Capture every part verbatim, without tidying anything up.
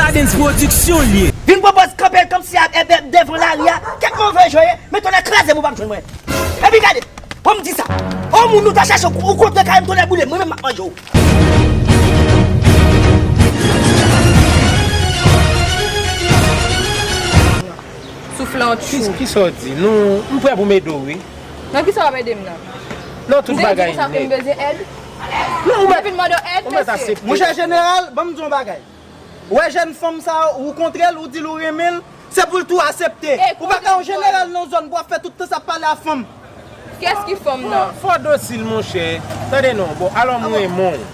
Adens Production l ye. Vin pran pòz kanpe kòmsi a, e, e, devan lari a. Kèk move jan ye, men tonnè kraze m ou p ap jwenn mwen. Epi gade, bon m di sa. O moun nou ta chache ou kontre kay m tonnè boule, mwen menm m ap manje w. Soufle an tchou. Kisa w di? Nou, m prè pou m ede w, wi. Nan kisa w ap ede m nan? Nan tout bagay nèt. M bezwen èd? Non, ou mèt, ou mèt aksepte. Monchè jeneral, ban m di w yon bagay. Wè jèn fanm sa, ou kontre l, ou di l ou renmen l, se pou l tou aksepte. Ou pa ka yon jeneral nan zòn pou w ap fè tout tan sa ap pale a fanm. Kiyès ki fanm nan? Fò, fò dosil, monchè. Tande non. Bon, alò m renmen w.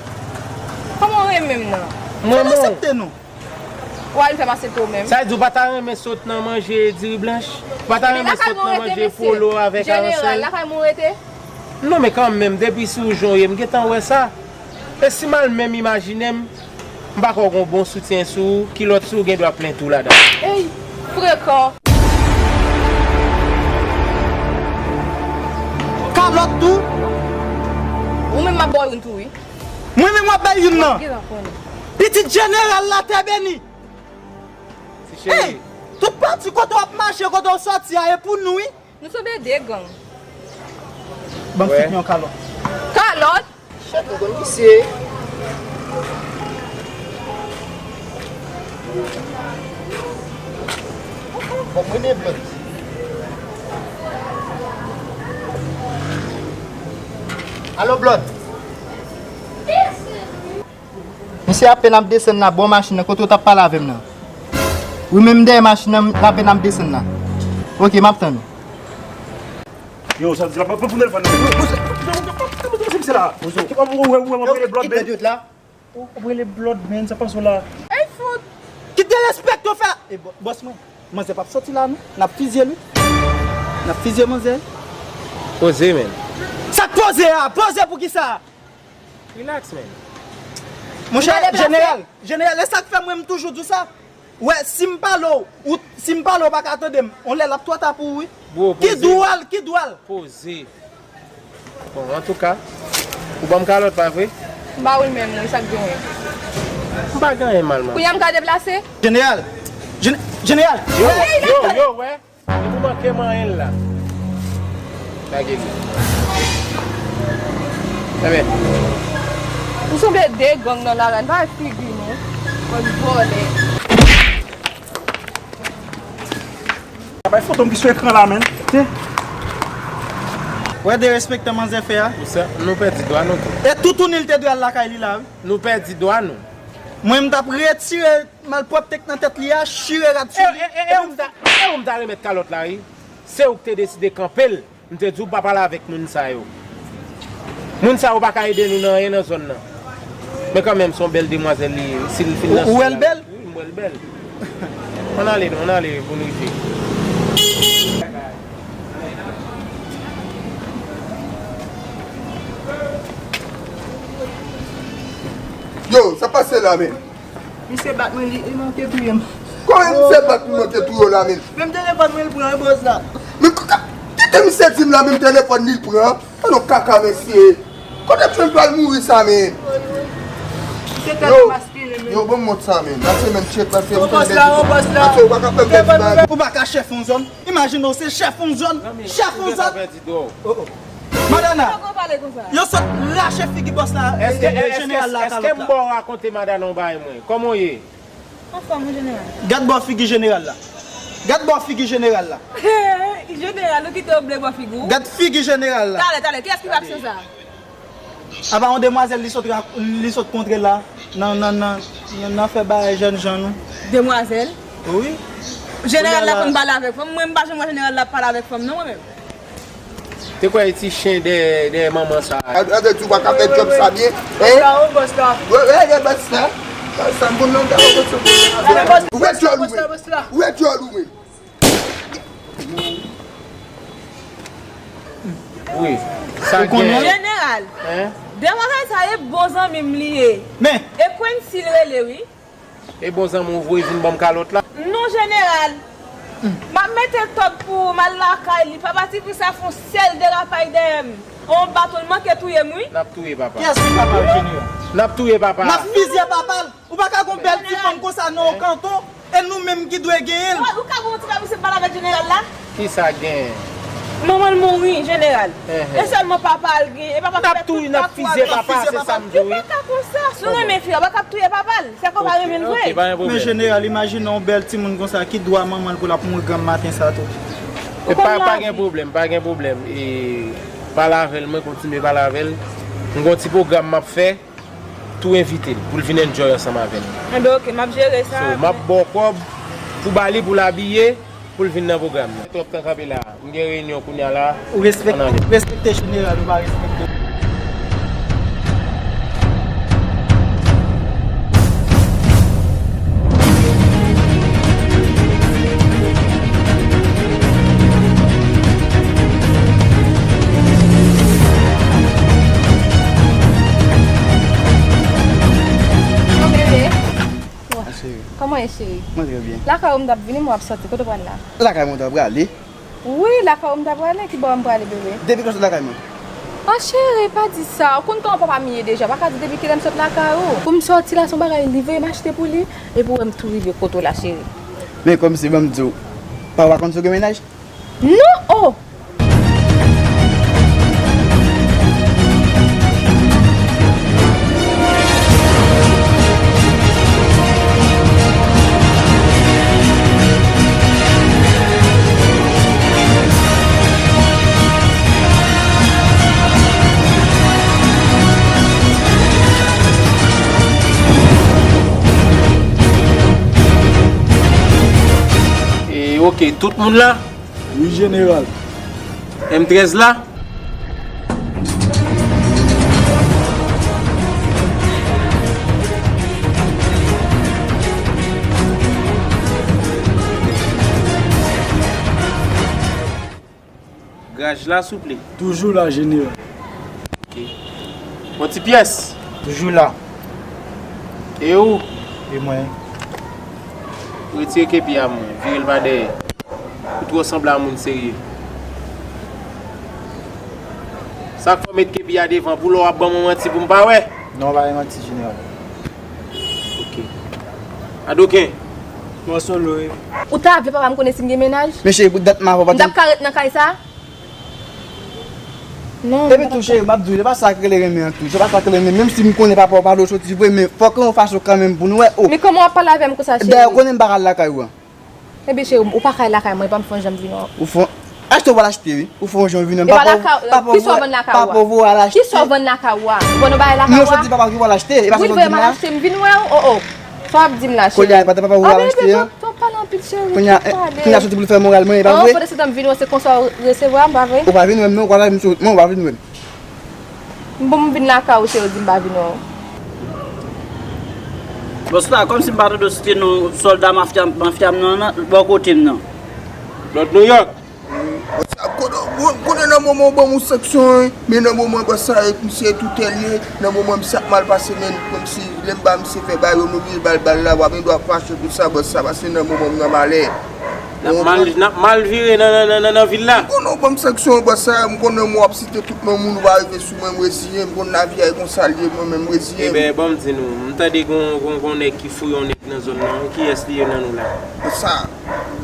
Kòman w renmen m nan? M renmen w. Fò n aksepte non. Ou al fè m aksepte w menm. Sa vle di ou pa ta renmen sot nan manje diri blanch? Ou pa ta renmen sot nan manje polo avèk aransèl? Jeneral, lakay mwen w rete? Non, men kanmenm, depi sou jan w ye, m gentan wè sa. E si m al menm imajine m, m pa kwè w gen yon bon soutyen sou ou, kilòt sou ou gen dwa plen tou ladan. Ey, frekan! Kalòt tou? Ou menm m ap ba w youn tou, wi. Mwen menm w ap bay youn nan. Pitit jeneral la tè beni. Ti cheri. Ey, tout pati kote w ap mache, kote w sòti a, e pou nou, wi. Nou sanble de gang. Ban m fik yon kalòt. Kalòt? Chèf, ou konn misye. Bon, mwen de blòd. Alo, blòd. Misye apèn ap desann la, bò machin nan, kote w t ap pale avè m nan. Wi, menm dèyè machin nan, l apèn ap desann la. Oke, m ap tann ou. Yo, sa di la, pa pou telefòn nan. Misye la. Ou rele blòd, men. Ou rele blòd, men, sa pase w la. Ey, fout. Ki derespekte w fè? E bò-, bòs mwen. Manzè p ap sòti la, non. N ap fizye l, wi. N ap fizye manzè. Poze, men. Sa k poze a? Poze pou ki sa? Relax, man. Monchè, jeneral, jeneral, e sa k fè mwen m toujou di w sa. Wè, si m pale w, ou, si m pale w, ou pa ka tande m. On lè l ap twò ta pou ou, wi. Bro, ki dwòl, ki dwòl. Poze. Bon, antouka, ou ban m kalòt, pa vre? M ba ou l menm, wi, sa k genyen? M pa gen anyen mal, man. Kounye a m ka deplase? Jeneral, jene-, jeneral. Yo, yo, yo, wè. Li pou manke manyen l la. Lage li. Ebyen. Nou sanble de gang nan lari a, n pa wè figi nou. Bann vòlè. Sa bay foto m ki sou ekran la, men. Wè derespektan manzè fè a. Pou sa, nou pèdi dwa nou tou. E toutouni l te dwe al lakay li la, wi. Nou pèdi dwa nou. Mwen, m t ap retire malpwòpte k nan tèt li a, chire rad sou li. E, e, e, e ou m ta, e ou m ta remèt kalòt la, wi. Se ou k te deside kanpe l. M te di w pa pale avèk moun sa yo. Moun sa yo pa ka ede nou nan anyen nan zòn nan. Men kanmenm, se yon bèl demwazèl li ye, wi. Si l fin nan... Ou, ou wè l bèl? Wi, m wè l bèl. Ann ale, non, ann ale pou n rive. Yo, sa pase la, men? Misye bat mwen, li, li manke touye m. Kòman misye bat mwen, manke touye w la, men? Menm telefòn mwen, li pran, bòs la. Men k-, k-, kite misye di m la, menm telefòn li pran. An non kaka, mesye. Kote m pral mouri sa, men? Misye tèlman maskile, men. Yo, ban m mont sa, men. Pase menm tchèk, pase... Bòs la, bòs la. Pase, ou pa ka fè m pèdi bagay. Ou pa ka chèf yon zòn. Imajine w se chèf yon zòn. Chèf yon zòn. Oh, oh. Madana, yo sot rache figi bòs la, e, e, jeneral la kalòt la. Èske m ba w rakonte Madana yon bagay mwen? Kòman w ye? Anfòm, wi, jeneral. Gad bò figi jeneral la. Gad bò figi jeneral la. Jeneral, ou kite w ble bò figi w? Gad figi jeneral la. Talè, talè, kiyès ki fè aksyon sa? Apa yon demwazèl li sot ra-, li sot kontre la, nan, nan, nan, nan, nan fè bagay jèn jan nou. Demwazèl? Wi. Jeneral la konn pale avèk fanm? Mwen, m pa janm wè jeneral la pale avèk fanm, non, mwen menm. Te kwè e ti chen dèyè, dèyè manman sa a. A, a, di w pa ka fè djòb sa byen, hein? Bòs la, o, bòs la. Wè, wè, wè, bòs la. Sa m konn nan ta, bòs la. Ou wè djòl ou, men. Ou wè djòl ou, men. Wi. Sa gen. Jeneral. Hein? Demwazèl sa e bon zanmi m li ye. Men. E Quincy l rele, wi. E bon zanmi w voye vin ban m kalòt la? Non, jeneral. M ap mete tòg pou ou, m al lakay li. Papa Ti Prince la fè yon sèl derapaj dèyè m. On baton, l manke touye m, wi. N ap touye papa. Kiyès ki papa w, jeneral? N ap touye papa. N ap fizye papa l. Ou pa ka gon bèl ti fanm konsa. Nan yon kanton, e nou menm ki dwe genyen l. Ou ka bon ti kabise pale avèk jeneral la? Kisa gen? Manman l mouri, jeneral. Enhen. E sèlman papa l gen. E papa l fè tout kakwa. N ap touye, n ap fizye papa, se sa m di w, wi. Yo pa ka konsa. Si w renmen fi a, w pa ka ap touye papa l. Se ke w pa renmen l vre. Ok, ok, pa gen pwoblèm. Men jeneral, imajine yon bèl timoun konsa ki dwa manman l pou l ap mouri granm maten sa tou. E pa, pa gen pwoblèm, pa gen pwoblèm. E pale avè l, mwen kontinye pale avè l. M gon ti pwogram m ap fè. Tou envite l pou l vin enjoy ansanm avè n. Enben, ok, m ap jere sa. So, m ap ba w kòb pou ba li, pou l abiye, pou l vin nan pwogram nan. Twòp tan kanpe la. M gen reyinyon kounye a la. Ou respekte, ann ale. Ou respekte jeneral, ou pa respekte. Bebe. Ah, cheri. Kòman w ye, cheri? Mwen trè byen. Lakay ou m t ap vini, mwen ap sòti. Kote w pral la? Lakay mwen w t ap prale? Wi, lakay ou m t ap prale. Ki bò m prale, bebe? Depi lè w sot lakay mwen. Ah, cheri, pa di sa. Ou konn kòman papa m ye deja. Pa ka di depi kilè m sot lakay ou. Pou m sòti la, se yon bagay li voye m achte pou li. Epi w wè m tou rive kote w la, cheri. Men kòmsi, ban m di w, pa w pa konn si w gen mennaj? Non, oh! E, ok, tout moun la? Wi, jeneral. M trèz la? Graj la, souple. Toujou la, jeneral. Ok. Yon ti pyès. Toujou la. E ou? E mwen. Retire kepi a mwen, vire l pa dèyè. Ou twò sanble a moun serye. Sa k fè w met kepi a devan pou lè w ap ban mwen manti pou m pa wè? Non, pa gen manti, jeneral. Ok. Adoken. Bon, Solo, wi. Ou ta vle papa m konnen si m gen mennaj? Men cheri, pou dat m avè w pa t... M t ap ka ret nan kay sa? Non. Epi tou, cheri, m ap di w, se pa sa k rele renmen an tou. Se pa sa k rele renmen. Menm si m konnen papa w pa vle w soti vre, men fòk gen yon fason kanmenm pou nou wè, oh. Men kòman w ap pale avè m konsa, cheri? Dayè, ou konnen m pa ka al lakay ou an. Ebyen, cheri, ou pa ka al lakay mwen, e pa m fè yon jan m vin wè w. Ou fè yon... Achte w pral achte, wi. Ou fè yon jan w vin wè m. E pa lakay, kisa w vann lakay ou a? Papa w voye w al achte. Kisa w vann lakay ou a? Ou vann yon bagay lakay ou a? Non, soti papa ki pral achte, e pa sa w di m la. Wi, voye m al achte, m vin wè w, oh, oh. Sa w ap di m la, cheri? Kounye a, e pa ta papa w voye w al achte an? Kounye a, eh, kounye a soti pou l fè moral mwen, e pa vre? Pandan se tan m vin wè, se konsa w resevwa m, pa vre? Ou pa vin wè m non, ou pa vin wè m, ou pa vin wè m. Bon, m vin lakay ou, se yo di m pa vin wè w. Bòs la, kòmsi m pa tande w site non sòlda mafya, mafya m nan, nan, bò kote m nan. Lòt Nouyòk. Bòs la, konnen, konnen nan moman w ban m yon sanksyon, wi. Men nan moman bòs sa, misye tou tèl ye. Nan moman misye ap mal pase, men kòmsi lè m ba misye fè ba yo, m oblije ba l bal la, w ap gen dwa fache pou sa, bòs sa, pase nan moman m nan malè. N ap mal, n ap mal vire nan, nan, nan, nan, nan vil la. M konnen w ban m sanksyon, bòs sa, m konnen mwen w ap site tout non moun, ou pa rive sou mwen, m reziyen, m konn lavi a e konsa l ye, mwen menm m reziyen. Ebyen, ban m di nou, m tande gon, gon, gon nèg ki fouye yon nèg nan zòn nan, kiyès li ye nan nou la? Bòs sa,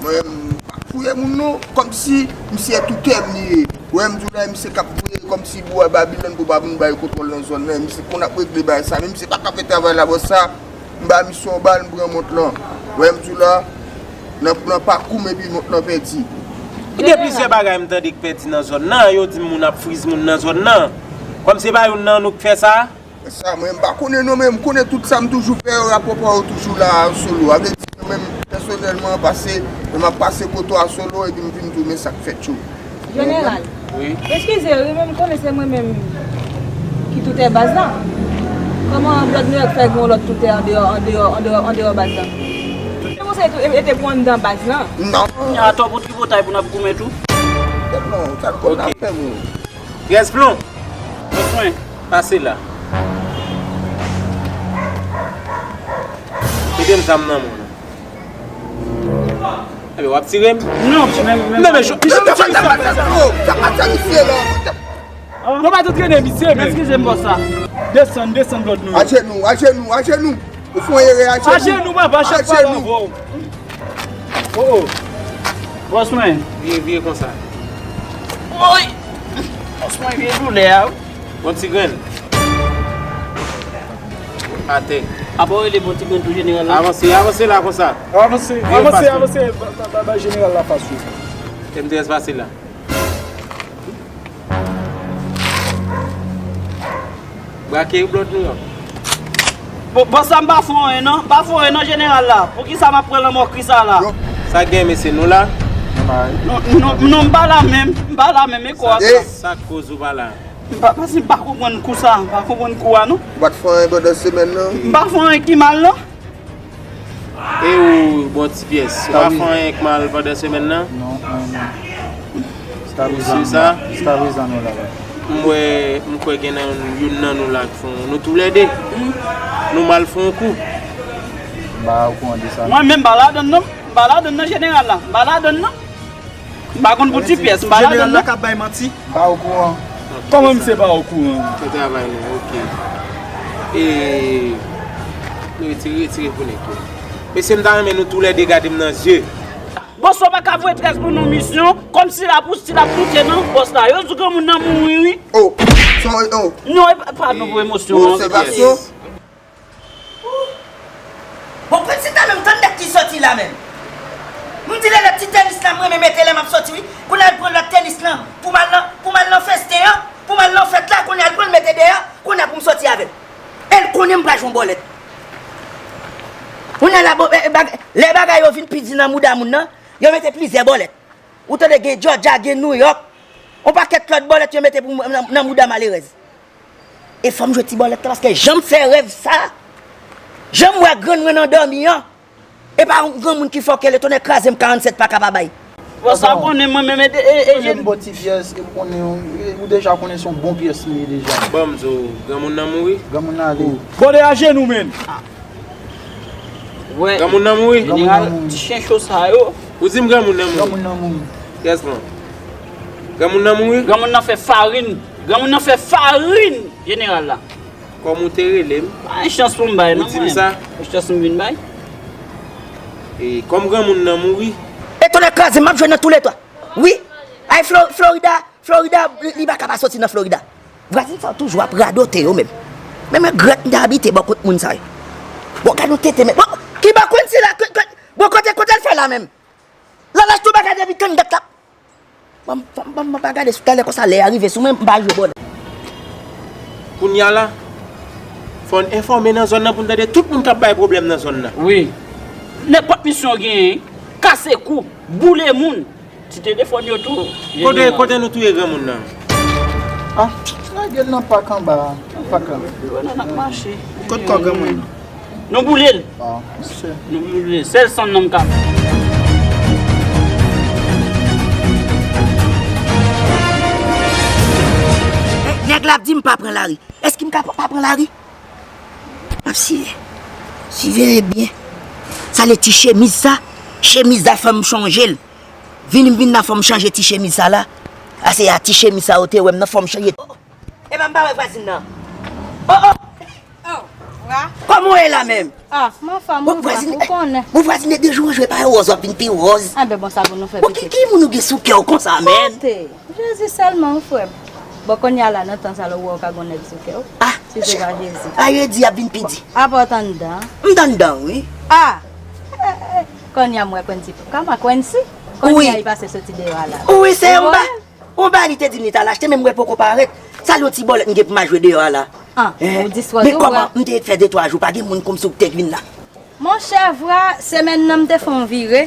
mwen, m pa fouye moun non, kòmsi misye tou tèm li ye. Ou wè m di w la, misye k ap fouye kòmsi pou wè Babilòn pou pa vin bay kontwòl nan zòn nan, misye konn ap regle bagay sa, men misye pa ka fè travay la, bòs sa. M ba misye yon bal, m pran mont lan. Wè m di w la, nan, nan pakou m epi mont lan pèdi. Gen plizyè bagay m tande k pèdi nan zòn nan, yo di m moun ap friz moun nan zòn nan. Kòm se pa youn nan nou k fè sa? Sa, mwen, m pa konnen non, men m konnen tout sa m toujou fè yo, rapò pa yo toujou la, Solo. A vle di, mwen menm, pèsonèlman, pase, mwen m ap pase kote w a Solo, epi m vin di w, men sa k fèt yo. Jeneral. Wi. Eskize, wi, men m konnen se mwen menm ki toutè baz la. Kòman Blòd Nouyòk fè gen yon lòt toutè andeyò, andeyò, andeyò, andeyò baz la? Se pou sa e tou, e, e te pou anndan baz la? Non. Atò pou tripotay pou n ap goumen tou? Non, sa n konn ap fè moun. Pyès plon. Bezwen. Pase la. Kite m zam nan men w. Ebyen, w ap tire m? Non, men, men. Non, men, sa pa sa misye la. Non, pa t antrene misye, men. Eskize m, bòs la. Desann, desann Blòd Nouyòk. Ajenou, ajenou, ajenou. Ou fè yon erè ajenou. Ajenou, papa, chak papa avè w. Oh, oh. Bòs mwen. Vire, vire konsa. Oy! Bòs mwen, vye doulè a, wi. Bon ti grenn. Atè. Apa w rele bon ti grenn tou, jeneral la? Avanse, avanse la konsa. Avanse, avanse, avanse. Ba, ba, ba, ba jeneral la fas ou. M te espase la. Brake blòd nou an. Bon, bon, sa m pa fè anyen non, m pa fè anyen non, jeneral la. Poukisa m ap pran lanmò Kris sa la? Sa gen, mesye, nou la? Non, non, non, m pa la menm, m pa la menm, e kwa sa? Sa k koz ou pa la? M pa, paske m pa konprann kou sa, m pa konprann kou a non. Ou pa t fè anyen pandan semèn nan? M pa fè anyen ki mal non. E ou, bon ti pyès. Ou pa fè anyen k mal pandan semèn nan? Non, non, non. Jiskaprezan nou la. Jiskaprezan nou la, wi. M wè, m kwè gen nan youn nan nou la k fè yon, nou toulède. Nou mal fè yon kou. M pa okouran de sa. Mwen menm, m pa ladann non. M pa ladann non, jeneral la. M pa ladann non. M pa konn pou ti pyès, m pa ladann non. Jeneral la k ap bay manti. M pa okouran. Kòman misye pa okouran? Se travay nou, oke. E, nou retire, retire pou nèg yo. Mesye, m ta renmen nou toulède gade m nan zye. Bon, sa w pa ka voye trèz moun nan misyon, kòmsi la pou stil ap moute nan pòs la. Yo di granmoun nan mouri, wi. Oh, son, oh. Non, e pa, padon pou emosyon an. Obsèvasyon. Bon, prensip la menm, tann nèg ki soti la menm. M di lè lòt ti tenis la, m renmen mete lè m ap soti, wi. Kounye a l pran lòt tenis lan pou m al nan, pou m al nan festen an, pou m al nan fèt la, kounye a l pran l mete deyò, kounye a pou m soti avè l. E l konnen m pral jwe yon bòlèt. Kounye a la, bon, e, e, bag-, lè bagay yo vin pi di nan mouda moun nan, yo mete plizyè bòlèt. Ou tande gen Georgia, gen New York, yon pakèt lòt bòlèt yo mete pou m nan, nan mouda malerèz. E fò m jwe ti bòlèt la, paske jan m fè rèv sa, jan m wè grann mwen nan dòmi an, e pa yon granmoun ki fòkè, le tonnè kraze m, karannsèt pa ka pa bay. Bon, sa konnen mwen menm, e, e, e, konnen m bon ti pyès, e m konnen, e, ou deja konnen se yon bon pyès li ye deja. Ban m di w, granmoun nan mouri? Granmoun nan ale. Bon, de ajenou, menn. Wè. Granmoun nan mouri? Granmoun nan mouri. Ti chen cho sa yo. Ou di m granmoun nan mouri? Granmoun nan mouri. Yes, man. Granmoun nan mouri? Granmoun nan fè farin. Granmoun nan fè farin, jeneral la. Kòm ou te rele m? Pa gen chans pou m bay, non, mwen. Ou di m sa? Pa gen chans m vin bay. E kòm granmoun nan mouri? E tonnè kraze, m ap jwe nan toulètwa. Wi. Ay, Flo-, Florida. Florida, li, li pa ka pa soti nan Florida. Vwazin sa yo toujou ap radote yo menm. Men mwen grèt m te abite bò kot moun sa yo. Bon, gad yon tete men. Bon, ki bò Quincy la? Bon, kote, kote l fè la menm? Lalaj tou bagay depi kann dat la. Ban m, ban m, ban m pa gade sou talè konsa lè a rive sou mwen, m pa jwe bòlèt. Kounye a la, fò n enfòme nan zòn nan pou n tande tout moun k ap bay pwoblèm nan zòn nan. Wi. Nenpòt misyon w genyen, kase kou, boule moun. Ti telefòn yo tou. Kote, kote nou touye granmoun nan? Ah, lage l nan pak anba a. Nan pak la. Yo nan ap mache. Kot kò granmoun nan? Nou boule l. Ah, mesye. Nou boule l. Sèl sann nan m ka. Nèg la ap di m pa pran lari. Èske m ka pa pran lari? M ap siye. Siveye byen. Sa le ti chemiz sa. Chemiz la fè m chonje l. Vini m vin nan fò m chanje ti chemiz sa la. A se a ti chemiz sa yo te wè m nan fò m chanje. Oh, oh. Epa m pa wè vwazin nan. Oh, oh. Oh, wa. Kòman w ye la menm? Ah, m anfòm, ou vwazin, ou konnen. Bon, vwazin, de jou an jou, e pa wòz w ap vin pi wòz. Anben, bon, sa pou nou fè pitit. Bon, ki, ki moun ou gen sou kè w konsa menm? Kote? Jezi sèlman, wi, frè m. Bon, kounye a la, nan tan sa la, ou wè ou ka gon nèg sou kè w. Ah, si se pa Jezi. A, yo di y ap vin pi di. Apa w t anndan? M t anndan, wi. Ah! Eh, eh, eh. Kounye a m wè Quincy. Kòman Quincy? Kounye a li pase soti deyò a la. Wi, se yon ba-, yon bagay li te di m li t al achte, men m wè poko parèt. Sa l yon ti bòlèt m gen pou m al jwe deyò a la. Ah, ou dispoze, men kòman m te fè de twa jou, pa gen moun kòmsi w te vin la. Monchè, vwa, semèn nan m te fè yon vire.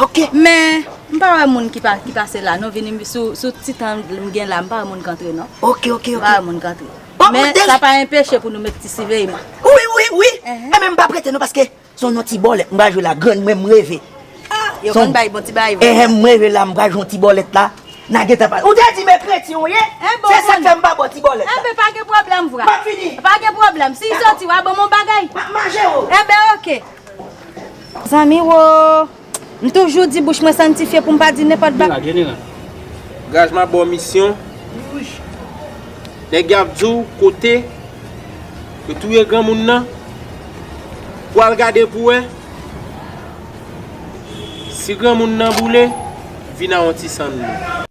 Ok. Men, m pa wè moun ki pa, ki pase la, non, vini sou, sou ti tan m gen la, m pa wè moun k antre, non. Ok, ok, ok. M pa wè moun k antre. Bon, men sa pa enpeche pou nou met ti siveyman. Wi, wi, wi. Enben, m pa prete, non, paske se yon ti bòlèt m pral jwe la, grann mwen, m reve. Ah, yo konn bay bon ti bagay vre. Enhen, m reve la, m pral jwe yon ti bòlèt la. N a gentan pale. Ou te di m e kretyen w ye? Se sa k fè m pa ba w ti bòlèt la. Enben, pa gen pwoblèm, vwa. M ap fini. Pa gen pwoblèm. Si l soti, w a ban m yon bagay. M ap manje w. Enben, oke. Zanmi wo, m toujou di bouch mwen santifye pou m pa di nenpòt bagay. Jeneral, jeneral. Gaz m ap ba w misyon. Nèg y ap di w kote yo touye granmoun nan. W al gade pou wè. Si granmoun nan boule, vin a yon ti sann dlo.